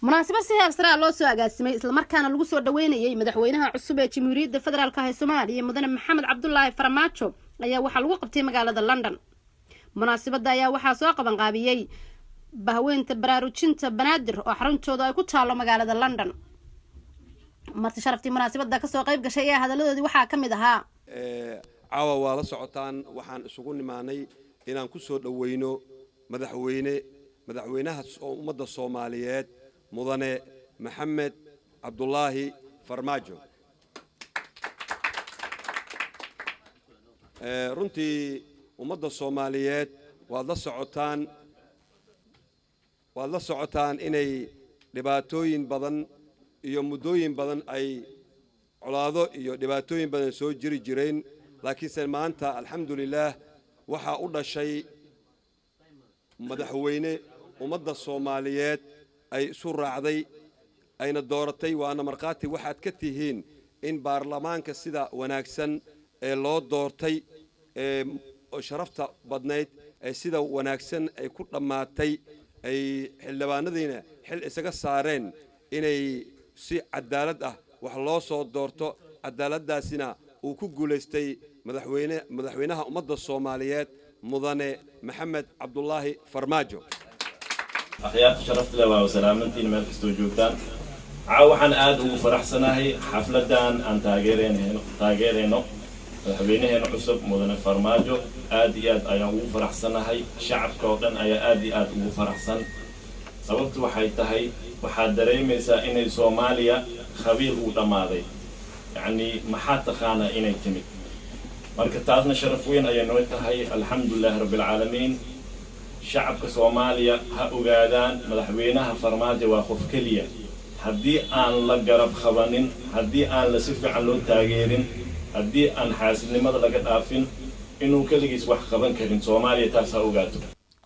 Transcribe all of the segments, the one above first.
Munaasabad si heer sare ah loo soo agaasimay, islamarkaana lagu soo dhaweynayay madaxweynaha cusub ee Jamhuuriyadda Federaalka ah ee Soomaaliya, Mudane Maxamed Cabdulaahi Farmaajo, ayaa waxaa lagu qabtay magaalada London. Munaasabadda ayaa waxaa soo qabanqaabiyey Bahweynta Baraarujinta Banaadir oo xaruntooda ay ku taalo magaalada London. Marti sharaftii munaasabadda kasoo qayb gashay ayaa hadaladoodii waxaa ka mid ahaa: Caawa waa la socotaan, waxaan isugu nimaanay inaan ku soo dhoweyno madaxweynaha ummadda Soomaaliyeed, Mudane Maxamed Cabdulaahi Farmaajo. Runtii ummadda Soomaaliyeed waad la socotaan inay dhibaatooyin badan iyo muddooyin badan ay colaado iyo dhibaatooyin badan soo jiri jireen, laakiinse maanta, alxamdulilaah, waxaa u dhashay madaxweyne ummadda Soomaaliyeed ay isu raacday ayna dooratay. Waana markhaati waxaad ka tihiin in baarlamaanka sida wanaagsan ee loo doortay ee sharafta badnayd ee sida wanaagsan ay ku dhammaatay, ay xildhibaanadiina xil isaga saareen inay si cadaalad ah wax loo soo doorto, cadaaladdaasina uu ku guulaystay madaxweynaha ummadda Soomaaliyeed, Mudane Maxamed Cabdulaahi Farmaajo. Akhyaarta sharafta leh, waa salaamantiin meel kastoo joogtaan. Caawa waxaan aada ugu faraxsanahay xafladan aan taageerayno madaxweynaheena cusub, Mudane Farmaajo. Aad iyo aad ayaan ugu faraxsanahay, shacabka oo dhan ayaa aad iyo aad ugu faraxsan. Sababtu waxay tahay, waxaad dareemaysaa inay Soomaaliya khabiil uu dhammaaday, yacni maxaa taqaanaa inay timid. Marka taasna sharaf weyn ayay noo tahay, alxamdulilaahi rabbi alcaalamiin. Shacabka Soomaaliya ha ogaadaan, madaxweynaha Farmaajo waa qof keliya. Haddii aan la garab qabanin, haddii aan la si fiican loo taageerin, haddii aan xaasidnimada laga dhaafin, inuu keligiis wax qaban karin. Soomaaliya taas ha ogaato.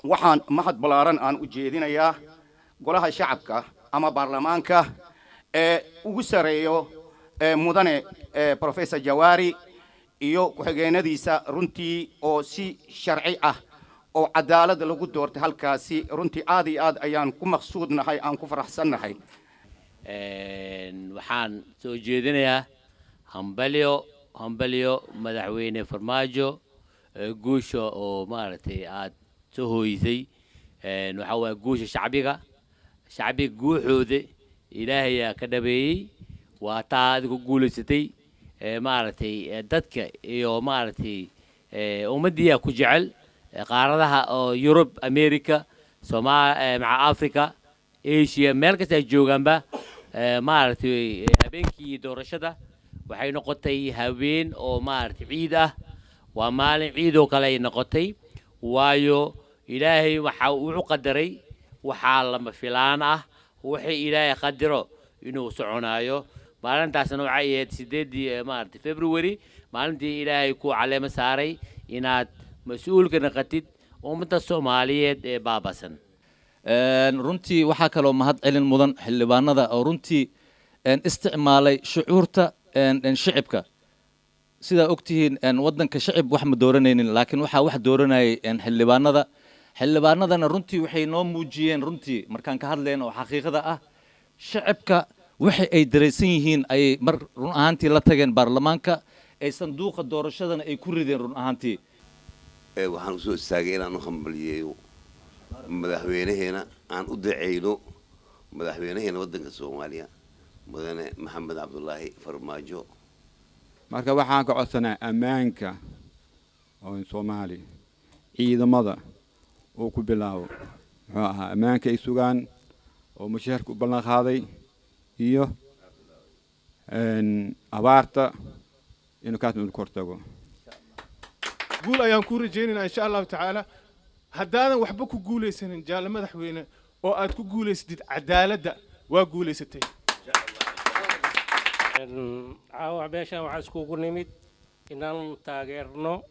Waxaan mahad ballaaran aan u jeedinayaa golaha shacabka ama baarlamaanka ee ugu sarreeyo Mudane Professor Jawaari iyo ku-xigeenadiisa, runtii oo si sharci ah oo cadaalad lagu doortay halkaasi. Runtii aad iyo aad ayaan ku maqsuudnahay, aan ku faraxsannahay. Waxaan soo jeedinayaa hambalyo, hambalyo, Madaxweyne Farmaajo. Guusha oo maaragtay aad soo hooysay waxaa waaya guusha shacbiga. Shacbiga guuxooda Ilaahayaa ka dhabeeyey, waa taa adigu guulaysatay. Maaragtay dadka iyo maaragtay ummaddiiyaa ku jecel qaaradaha oo Yurub, America, Somaa maca Africa, Asia, meel kasta ay joogaanba. Maaragtay habeenkii doorashada waxay noqotay habeen oo maaragtay ciid ah, waa maalin ciid oo kale ay noqotay, waayo Ilaahay waxa wuxuu qadaray waxaa lama filaan ah, wixii Ilaahay qadaro inuu soconaayo. Maalintaasna waxay ahayd 8-dii maaragtay February, maalintii Ilaahay ku caleemo saaray inaad mas-uulka noqotid ummadda Soomaaliyeed ee baabasan. Runtii waxaa kaloo mahad celin mudan xildhibaanada oo runtii isticmaalay shucuurta shicibka. Sidaa ogtihiin, waddanka shicib wax ma dooranaynin, laakiin waxaa wax dooranayay xildhibaanada. Xildhibaanadana runtii waxay noo muujiyeen, runtii markaan ka hadlayno oo xaqiiqada ah, shicibka waxa ay dareysan yihiin ayay mar run ahaantii la tageen baarlamaanka, ay sanduuqa doorashadana ay ku rideen run ahaantii. Waxaan usoo istaagay inaan u hambaliyeeyo madaxweynaheena, aan u daceyno madaxweynaheena waddanka Soomaaliya, Mudane Maxamed Cabdulaahi Farmaajo. Marka waxaan ka codsanaa ammaanka oo Soomaali ciidamada uu ku bilaabo, muxuu ahaa, ammaanka ay sugaan oo mushaharka u ballan qaaday iyo abaarta inuu kaasna uu hortago. Guul ayaan kuu rajaynaynaa, insha Allahu tacaala. Haddaadan waxba ku guulaysanin, jaalle madaxweyne, oo aad ku guulaysatid cadaaladda, waa guulaysatay. Caawa meeshaan waxaa iskugu nimid inaan taageerno.